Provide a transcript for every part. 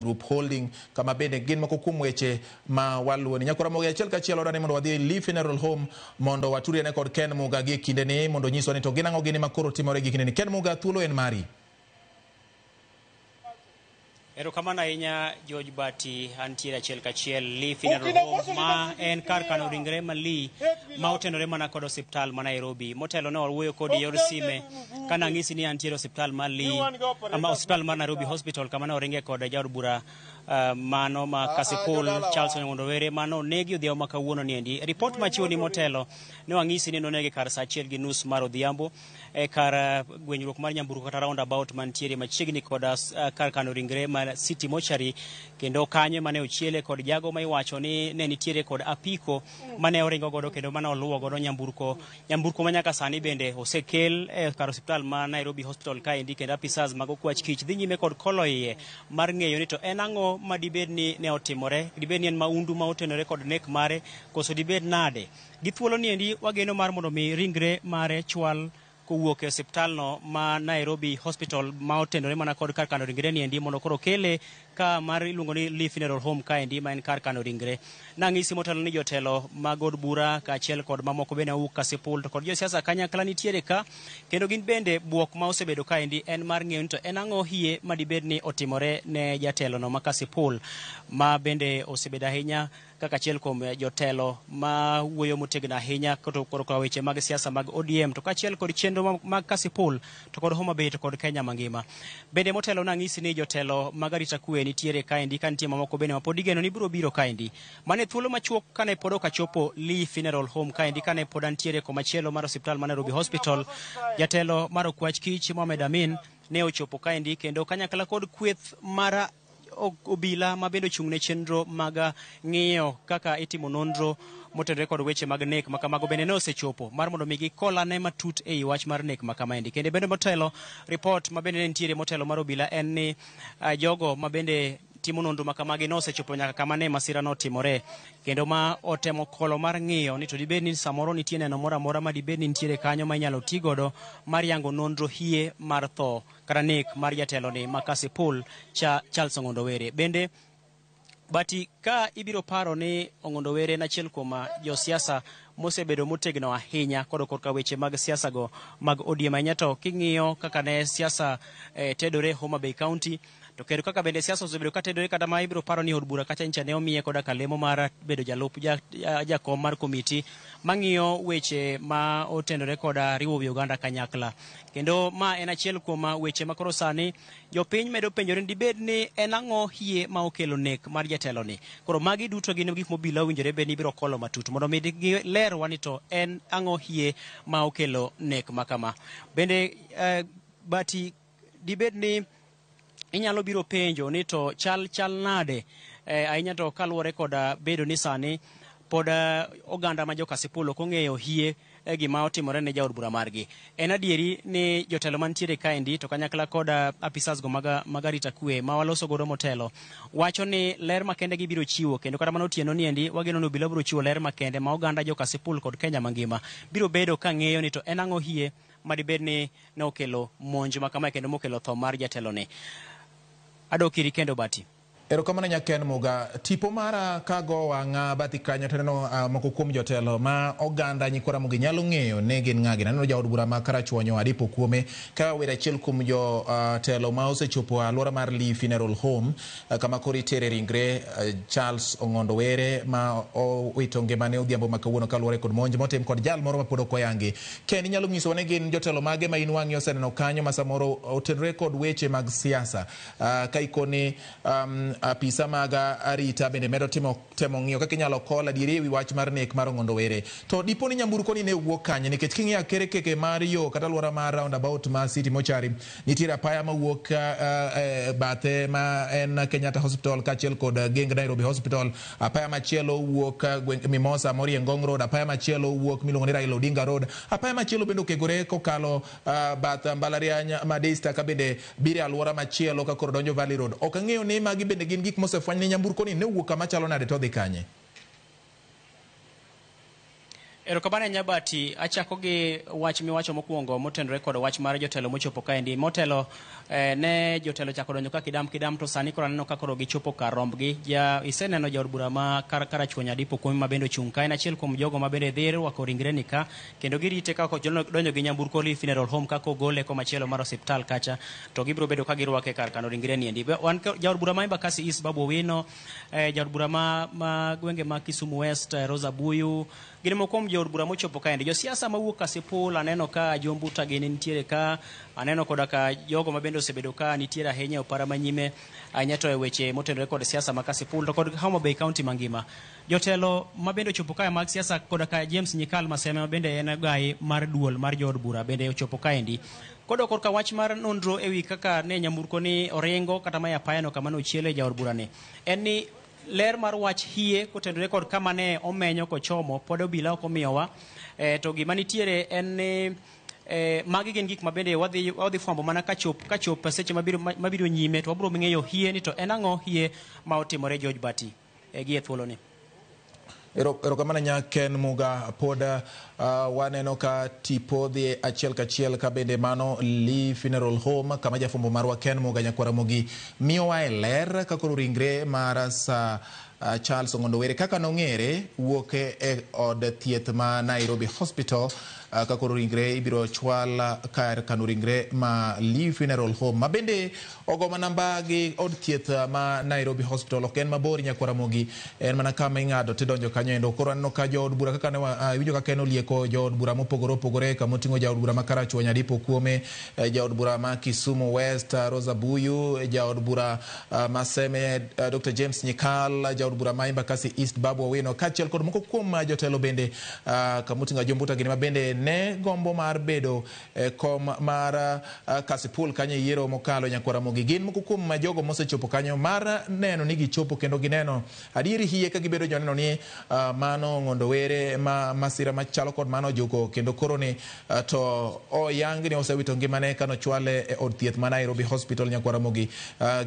Group Holding kama bende gin moko kuom weche ma waluwo ni nyakora Ramogi achiel kachiel odani mondo wadhi e Lee Funeral Home mondo waturiene kod Ken Muga gi e kindeni mondo onyiswa ni to gin ang'o gini ma koro timore gi kindeni. Ken Muga, thuolo en mari. Erokamano ahinya George Bati, antiere achiel kachiel Lee Funeral Home ma en kar kano ringre ma Lee ma otenore mana kod osiptal ma Nairobi. Motelo ne wawuoyo kodi e yor sime kana ang'isi ni antiere osiptal mar Lee ama osiptal mar Nairobi Hospital kama ne oringe kod jaod bura mano ma Kasipul Charles Ong'ondo Were mano onegi odhiambo ma kawuono niendi. Ripot machiwo ni motelo ne wang'isi ni nonege kar saa achiel gi nus mar odhiambo e kar gwenyruok mar nyamburko kata roundabout mantiere machiegni kod kar kano ringre mar City Mortuary, kendo kanyo mane ochiele kod jago ma iwacho ni ne nitiere kod apiko mane oringo godo kendo mane oluwo godo nyamburko, nyamburko ma nyaka sani bende osekel e kar osiptal ma Nairobi Hospital kaendi, kendo apisas mag okwach kich dhi nyime kod kolo iye mar ng'eyo ni to en ang'o ma dibed ni ne otimore, dibed ni en maundu ma otenore kod nek mare koso dibed nade. Gi thuolo niendi wageno mar mondo mi ringre mare chwal kowuok e osiptalno ma Nairobi Hospital ma otenore mana kod kar kano ringre niendi mondo koro kele ka mar iluongo ni Lee Funeral Home kaendi ma en kar kano ringre. Nang'isi motelo ni jotelo mag od bura kaachiel kod mamoko bende mawuok Kasipul to kod josiasa kanyakla nitiere ka, kendo gin bende buok ma osebedo kaendi en mar ng'eyo ni to en ang'o hie ma dibed ni otimore ne jatelono ma Kasipul ma bende osebedo ahinya kaka achiel kuom jotelo ma wuoyo motegno ahinya korka weche mag siasa mag ODM to kaachiel kod chenro mag Kasipul to kod Homa Bay to kod Kenya mangima. Bende motelo nang'isi ni jotelo mag arita kwe nitiere kaendi ka nitie mamoko bende ma pod igeno ni biro biro kaendi. Mane thuolo machuok kane pod ok achopo Lee Funeral Home kaendi kane pod antiere komachielo mar osiptal ma Nairobi Hospital, jatelo mar okwach kich Mohamed Amin ne ochopo kaendi kendo kanyakla kod kweth mar obila ma bende ochung' ne chenro mag ng'iyo kaka itimo nonro motenore kod weche mag nek ma kamago bende ne osechopo mar mondo mi gikolane matut ei wach mar nek ma kamaendi. Kendo bende motelo ripot ma bende ne nitiere motelo mar obila en ni jogo ma bende timo nonro ma kamagi ne osechopo nyaka kama ne masira notimore, kendo ma otemo kolo mar ng'iyo ni to dibed ni samoro nitie neno moro amora ma dibed ni nitiere kanyo ma inyalo ti godo mar yango nonro hie mar tho kata nek mar jateloni ma Kasipul cha Charles Ong'ondo Were. Bende Bati, ka ibiro paro ni Ong'ondo Were en achiel kuom josiasa mosebedo motegno ahinya kod korka weche mag siasa go mag ODM ahinya, to king'iyo kaka ne siasa tedore Homa Bay County to kendo kaka bende siasa osebedo ka tedore kata ma ibiro paro ni od bura kacha ncha ne omiye koda kalemo mar bedo jalup jakom mar komiti mang'iyo weche ma otenore koda riwo wi oganda kanyakla. Kendo ma en achiel kuom weche ma koro sani jopiny medo penjore ni dibed ni en ang'o hie ma okelo nek mar jateloni. Koro magi duto gin gik mobila owinjore bed ni ibiro kolo matut mondo mi gilerwa ni to en ang'o hie ma okelo nek ma kama. Bende Bati, dibed ni inyalo biro penjo ni to chal nade ahinya to kaluwore kod bedo ni sani pod oganda ma jo Kasipul ok ong'eyo hie gima otimore ne jaod bura margi. En adieri ni jotelo mantiere kaendi to kanyakla kod apisas go mag arita kwe ma waloso godo motelo wacho ni ler makende gibiro chiwo, kendo kata mana otieno niendi wageno ni obila biro chiwo ler makende ma oganda jo Kasipul kod Kenya mangima biro bedo ka ng'eyo ni to en ang'o hie ma dibed ni ne okelo monj ma kamae kendo mokelo tho mar jateloni. Adok iri kendo Bati. Erokamano Nyaken Muga. Tipo mara kago wang'a Bati kanyo to aneno moko kuom jotelo ma oganda nyikwa Ramogi nyalo ng'eyo ni gin ng'a gini. Aneno jaod bura ma Karachuonyo Adipo Kuome ka wer achiel kuom jotelo ma osechopo alwora mar Lee Funeral Home kama koro itere ringre Charles Ong'ondo Were ma owito ngimane odhiambo ma kawuono kaluwore kod monj motim kod jal moro ma pod ok oyangi. Ken, inyalo nyisowa ni gin jotelo mage ma in wang'i oseneno kanyo ma samoro otenore kod weche mag siasa ka ikoni apisa mag arita bende medo temo ng'iyo kaka inyalo kol adieri ewi wach mar nek mar Ong'ondo Were. To dipo ni nyamburko ni ne wuok kanye? Nikech king'iyo akere keke mar yo kata alwora mar roundabout ma City Mortuary nitiere apaya mawuok bathe ma en Kenyatta Hospital kaachiel kod Geng Nairobi Hospital, apaya machielo wuok Mimosa morie Ngong Road, apaya machielo wuok miluongo ni Raila Odinga Road, apaya machielo bende okegore kokalo bath mbalariany ma Daystar ka bende biro e alwora machielo ka koro donjo Valley Road. Ok ang'eyo ni magi bende gin gik mosefweny ni nyamburko ni ne owuok kama chalo nade to odhi kanye. Erokamano ahinya Bati, achako gi wach miwacho mokwongo motenore kod wach mar jotelo mochopo kaendi. Motelo ne jotelo chako donjo ka kidam kidam to sani koro aneno ka koro gichopo kar rombgi. Ja iseneno jaod bura ma Karachuonyo Adipo Kuome ma bende ochung' ka en achiel kuom jogo ma bende dhi rwako ringre ni ka kendo girite ka donjo gi nyamburko Lee Funeral Home kaka ogole komachielo mar osiptal kacha to gibiro bedo ka girwake kar kano ringre ni endi. Wan jaod bura ma Embakasi East Babu Owino, jaod bura ma gwenge ma Kisumu West Rosa Buyu, gin moko kuom jood bura mochopo kaendi. Josiasa mawuok Kasipul aneno ka Jombuta gini nitiere ka, aneno koda ka jogo ma bende osebedo ka nitiere ahinya e opara manyime ahinya to e weche motenore kod siasa ma Kasipul to kod Homa Bay County mangima. Jotelo ma bende ochopo kae mag siasa koda ka James Nyikal Maseme ma bende en gai mar duol mar jood bura bende ochopo kaendi. Kodok korka wach mar nonro ewi kaka ne nyamburko ni oringo kata ma apaya no kama nochiele jaod bura ni, en ni ler mar wach hie kotenore kod kama ne omenyo kochomo pod obila ok omiyowa. To gima nitiere en ni magi gin gik mabende wadhi fwambo mana kachop seche mabiro nyime to wabiro ng'eyo hie ni to en ang'o hie ma otimore George Bati gi e thuoloni. Erokamano nya Ken Muga. Pod waneno ka tipo dhi achiel kachiel ka bende mano Lee Funeral Home kama jafwambo marwa Ken Muga Nyakwaramogi miyowa e ler ka koro ringre mar Sir Charles Ong'ondo Were kaka nong'ere wuok e od thieth ma Nairobi Hospital ka koro ringre ibiro chwal kar kano ringre ma Lee Funeral Home ma bende ogo mana namba gi od thieth ma Nairobi Hospital ok en mabor Nyakwaramogi, en mana kama ing'ado tidonjo kanyo endo. Koro aneno ka jood bura kaka ne iwinjo kaka en olieko jood bura mopogore opogore kamoting'o jaod bura ma Karachuonyo Adipo Kuome, jaod bura ma Kisumu West Rosa Buyu, jaod bura ma Seme Dr. James Nyikal, jaod bura ma Embakasi East Babu Owino, kaachiel kod moko kuom jotelo bende kamoting'o Jombuta gini ma bende ne gombo mar bedo kom mar Kasipul kanyo e yiero mokalo Nyakwaramogi. Gin moko kuom jogo mosechopo kanyo mar neno ni gichopo kendo gineno adieri hie ka gibedo joneno ni mano Ong'ondo Were ma masira machalo kod mano ojuko kendo koro ni to oyang ni osewito ngimane kanochwale e od thieth ma Nairobi Hospital Nyakwaramogi.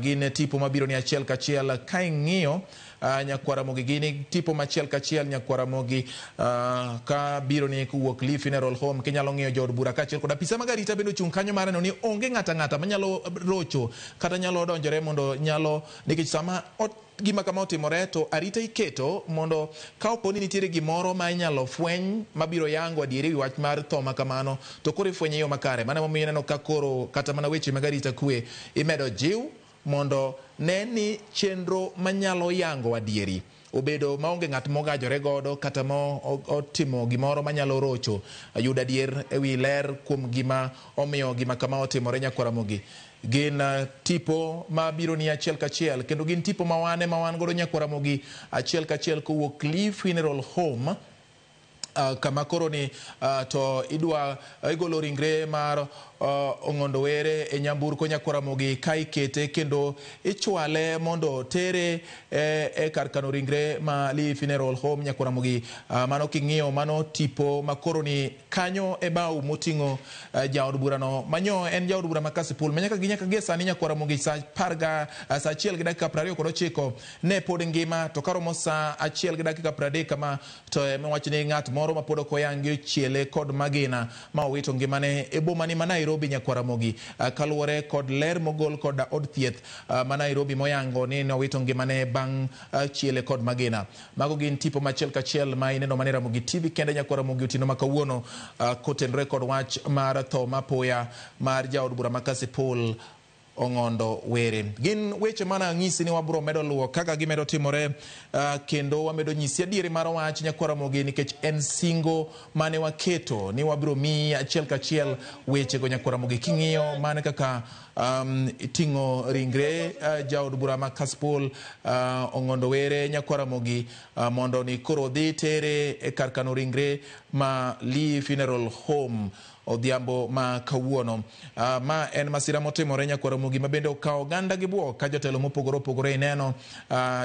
Gin tipo mabiro ni achiel kachiel ka ing'iyo Nyakwaramogi gin tipo machiel kachiel Nyakwaramogi ka biro ni kowuok Lee Funeral Home kinyalo ng'iyo jood bura kaachiel kod apisa mag arita bende ochung' kanyo mar neno ni onge ng'ata ng'ata manyalo rocho kata nyalo donjore mondo nyalo nikech sama gima kama otimore to arita iketo mondo ka opo ni nitiere gimoro ma inyalo fweny mabiro yango adieri ewi wach mar tho ma kamano to koro ifwenye e yo makare. Mano emomiyo ineno ka koro kata mana weche mag arita kwe imedo jiw mondo ne ni chenro manyalo yango adieri obedo maonge ng'at mogajore godo kata ma otimo gimoro manyalo rocho yudo adier ewi ler kuom gima omiyo gima kama otimore Nyakwaramogi. Gin tipo mabiro ni achiel kachiel kendo gin tipo ma wan ema wan godo Nyakwaramogi achiel kachiel kowuok Lee Funeral Home kama koro ni to idwa igolo ringre mar Ong'ondo Were e nyamburko Nyakwaramogi ka ikete kendo ichwale mondo tere e kar kano ringre ma Lee Funeral Home Nyakwaramogi. Mano king'iyo mano tipo ma koro ni kanyo e bao moting'o jaod burano manyo en jaod bura ma Kasipul ma nyaka gi sani Nyakwaramogi saa 1:29 ne pod ngima to karomo saa 1:30 kama to ema wach ni ng'at moro ma pod ok oyangi ochiele kod magina ma owito ngimane e boma ni ma Nairobi Nyakwaramogi kaluwore kod ler mogol kod od thieth ma Nairobi moyango ni nowito ngimane bang' chiele kod magina. Mago gin tipo machiel kachiel ma ineno mana e Ramogi TV kende Nyakwaramogi otieno ma kawuono kotenore kod wach mar tho mapoya mar jaod bura ma Kasipul Ong'ondo Were. Gin weche mana anyisi ni wabro medo luwo kaka gimedo timore kendo wamedo nyisi adieri mar wach Nyakwaramogi nikech en singo mane waketo ni wabro miyi achiel kachiel wechego Nyakwaramogi. King'iyo mane kaka iting'o ringre jaod bura ma Kasipul Ong'ondo Were Nyakwaramogi mondo ni koro dhi tere e kar kano ringre ma Lee Funeral Home odhiambo ma kawuono. Ma en masira motimore Nyakwaramogi ma bende okawo oganda gi buok ka jotelo mopogore opogore ineno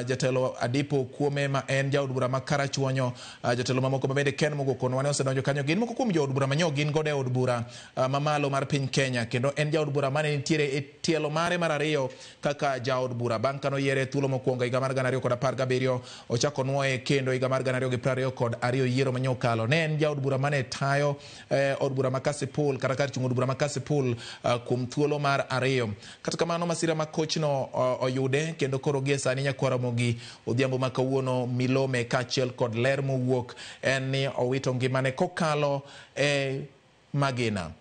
jatelo Adipo Kuome ma en jaod bura ma Karachuonyo, jotelo mamoko ma bende Ken Mugo wane osedonjo kanyo gin moko kuom jood bura manyo gin godo e od bura mamalo mar piny Kenya kendo en jaod bura mane nitiere nitiere e tielo mare mar ariyo kaka jaod bura bang' kano yiere thuolo mokwongo higa mar 2017 ochako nuoye kendo higa mar 2022 yiero mane okalo. Ne en jaod bura mane tayo od bura ma Kasipul kata kar chung' od bura ma Kasipul kuom thuolo mar ariyo. Kata kamano masira ma kochno oyude kendo koro gie sani nyakwar Ramogi odhiambo ma kawuono milome kaachiel kod ler mowuok en ni owito ngimane kokalo e magina.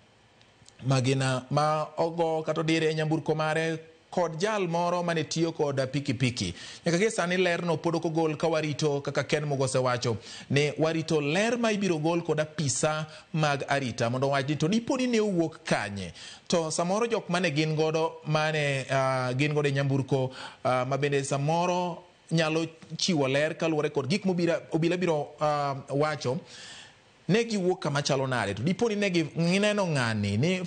Magina ma ogo kata odire e nyamburko mare kod jal moro mane tiyo kod pikipiki. Nyaka gie sani lerno pod ok ogol ka warito kaka Ken Mugo osewacho ni warito ler ma ibiro gol kod apisa mag arita mondo owach ni to dipo ni ne owuok kanye. To samoro jok mane gin godo mane gin godo e nyamburko ma bende samoro nyalo chiwo ler kaluwore kod gik mobira obila biro wacho ne giwuok kama chalo nade to dipo ni ne gineno ng'ani ni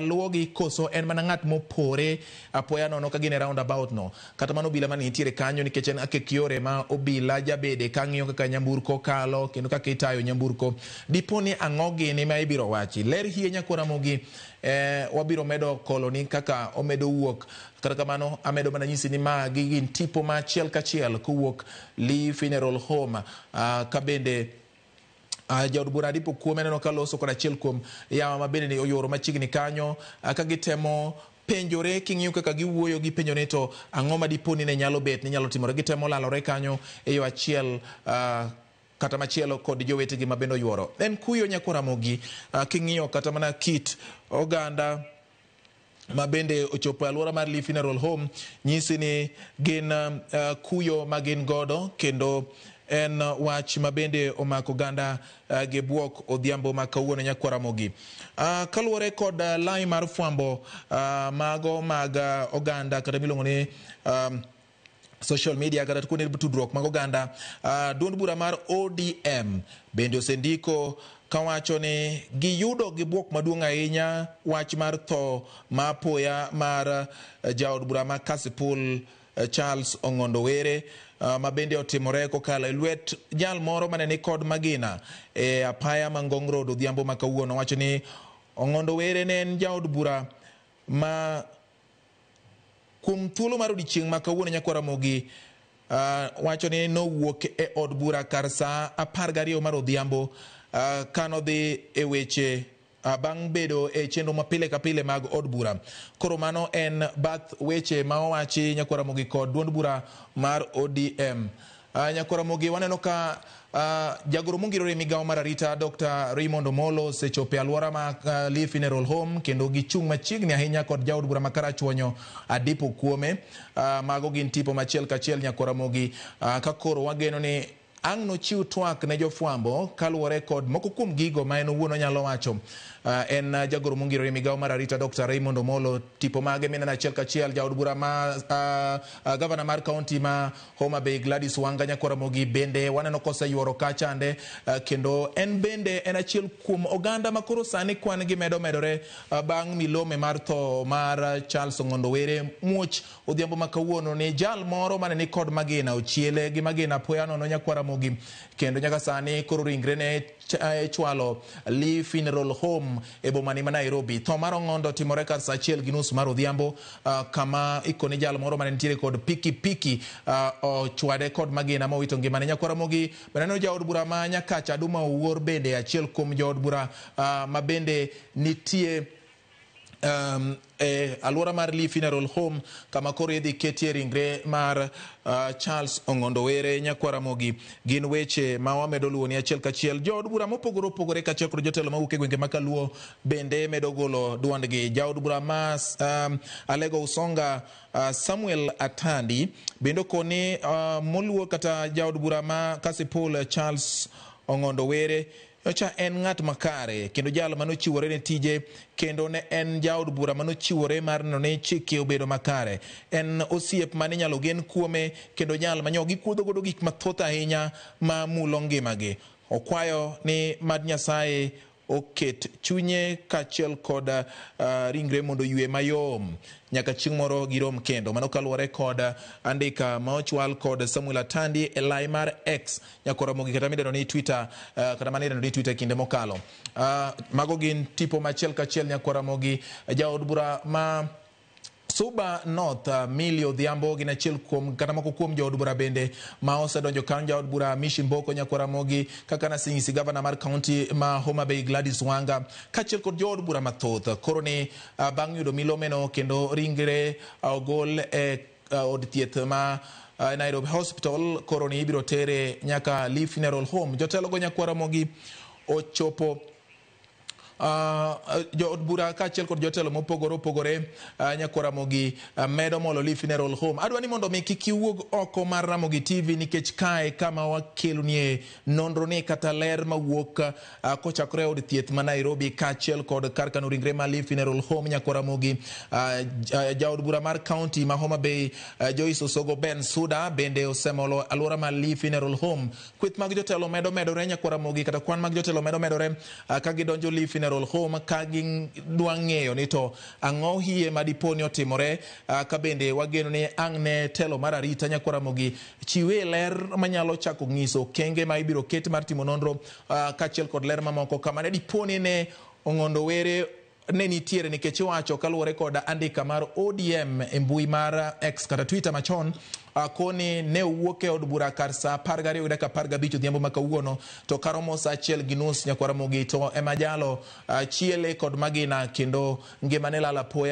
luwogi koso en mana ng'at mopore apoya nono ka gin e roundabout no. Kata mano obila mane nitiere kanyo nikech en akek yore ma obila jabede ka ng'iyo kaka nyamburko kalo kendo kaka itayo nyamburko. Dipo ni ang'o gini ma ibiro wachi. Ler hie nyakwar Ramogi wabiro medo koloni kaka omedo wuok. Kata kamano amedo mana nyisi ni magi gin tipo ma achiel kachiel kowuok Lee Funeral Home ka bende jaod bura Adipo Kuome aneno ka loso kod achiel kuom yawa ma bende ni oyoro machiegni kanyo ka gitemo penjore king'iyo kaka giwuoyo gipenjo ni to ang'o ma dipo ni ne nyalo bet ni nyalo timore. Gitemo lalore kanyo e yo achiel kata machielo kod jowetegi ma bende oyuoro. En kuyo nyakwar Ramogi king'iyo kata mana kit oganda ma bende ochopo e alwora mar Lee Funeral Home nyisi ni gin kuyo ma gin godo kendo en wach ma bende omako oganda gi buok odhiambo ma kawuono nyakwar Ramogi. Kaluwore kod lai mar fwambo mago mag oganda kata miluongo ni social media kata kuonde tudruok mag oganda, duond bura mar ODM bende osendiko kawacho ni giyudo gi buok maduong' ahinya wach mar tho ma apoya mar jaod bura ma Kasipul Charles Ong'ondo Were ma bende otimore kokalo e lwet jal moro mane ni kod magina e apaya ma Ngong Road odhiambo ma kawuono. Wacho ni Ong'ondo Were ne en jaod bura ma kuom thuolo mar odiechieng' ma kawuono nyakwar Ramogi wacho ni nowuok e od bura kar saa 12 mar odhiambo kanodhi e weche bang' bedo e chenro ma pile ka pile mag od bura. Koro mano en bath weche ma owachi nyakwar Ramogi kod duond bura mar ODM. Nyakwar Ramogi waneno ka jagoro mongirore e migawo mar arita Dr. Raymond Omolo osechopo e alwora ma Lee Funeral Home kendo gichung' machiegni ahinya kod jaod bura ma Karachuonyo Adipo Kuome. Mago gin tipo machiel kachiel nyakwar Ramogi ka koro wageno ni ang' nochiw twak ne jofwambo kaluwore kod moko kuom gigo ma en owuon onyalo wacho. En jagoro mongirore e migawo mar arita Dr. Raymond Omolo, tipo mage mineno achiel kachiel jaod bura ma gavana mar kaunti ma Homa Bay Gladys Wanga nyakwar Ramogi bende waneno koseyuoro kachande kendo en bende en achiel kuom oganda ma koro sani kwan gi medo medore bang' milome mar tho mar Charles Ong'ondo Were. Muoch odhiambo ma kawuono ni jal moro mane ni kod magina ochiele gi magina apoya nono nyakwar Ramogi kendo nyaka sani koro ringre ne chwalo Lee Funeral Home e bomani ma Nairobi. Tho mar Ong'ondo timore kar saa 1:30 mar odhiambo kama ikone jal moro mane nitiere kod pikipiki ochwade kod magina mowito ngimane. Nyakwar Ramogi bende aneno jaod bura ma Nyakacha Aduma Owuor bende achiel kuom jood bura ma bende nitie e alwora mar Lee Funeral Home kama koro idhi ketie ringre mar Charles Ong'ondo Were nyakwar Ramogi. Gin weche ma wamedo luwo ni achiel kachiel. Jood bura mopogore opogore kaachiel kod jotelo mawuok e gwenge ma Kaluo bende medo golo duondgi. Jaod bura ma Alego Usonga Samuel Atandi bende okoni moluor kata jaod bura ma Kasipul Charles Ong'ondo Were nyocha en ng'at makare kendo jal manochiwore ne tije kendo ne en jaod bura manochiwore mar neno ni chike obedo makare. En osiep mane inyalo gen kuome kendo jal manyo gikuodho godo gik mathoth ahinya ma mulo ngimagi. Okwayo ni mad Nyasaye oket chunye kaachiel kod ringre mondo oywe mayom nyaka chieng' moro girom kendo. Mano kaluwore kod andika ma ochwal kod Samuel Atandi e lai mar X nyakwar Ramogi kata midendo ni Twitter kata mane idendo ni Twitter kinde mokalo. Mago gin tipo machiel kachiel nyakwar Ramogi. Jaod bura ma Suba North, Millie Odhiambo gin achiel kuom kata moko kuom jood bura bende ma osedonjo kanyo. Jaod bura Mishi Mboko, nyakwar Ramogi, kaka nasingisi gavana mar kaunti ma Homa Bay Gladys Wanga, kaachiel kod jood bura mathoth. Koro ni bang' yudo milomeno kendo ringre ogol e od thieth ma Nairobi Hospital, koro ni ibiro tere nyaka Lee Funeral Home. Jotelo go, nyakwar Ramogi, ochopo jood bura kaachiel kod jotelo mopogore opogore, nyakwar Ramogi, medo molo Lee Funeral Home. Adwa ni mondo mi kik iwuog oko mar Ramogi TV, nikech kae kama wakelonie nonro ni kata ler mawuok kochakore e od thieth ma Nairobi kaachiel kod kar kano ringre ma Lee Funeral Home. Nyakwar Ramogi, jaod bura mar kaunti ma Homa Bay, Joyce Osogo Ben Suda bende osemolo alwora mar Lee Funeral Home. Kweth mag jotelo medo medore, nyakwar Ramogi, kata kwan mag jotelo medo medore ka gidonjo Lee Funeral Home ka gidwa ng'eyo ni to ang'o hie ma dipo ni otimore, ka bende wageno ni ang' ne telo mar arita, nyakwar Ramogi, chiwe ler manyalo chako ng'iso okenge ma ibiro ket mar timo nonro, kaachiel kod ler mamoko kama ne dipo ni ne Ong'ondo Were ne nitiere, nikech iwacho kaluwore kod andika mar ODM e mbui mar X kata Twitter machon, koni ne owuok e od bura kar saa 12:15 odhiambo ma kawuono, to karomo saa 1:30, nyakwar Ramogi, to ema jalo chiele kod magina kendo ngimane lal apoya.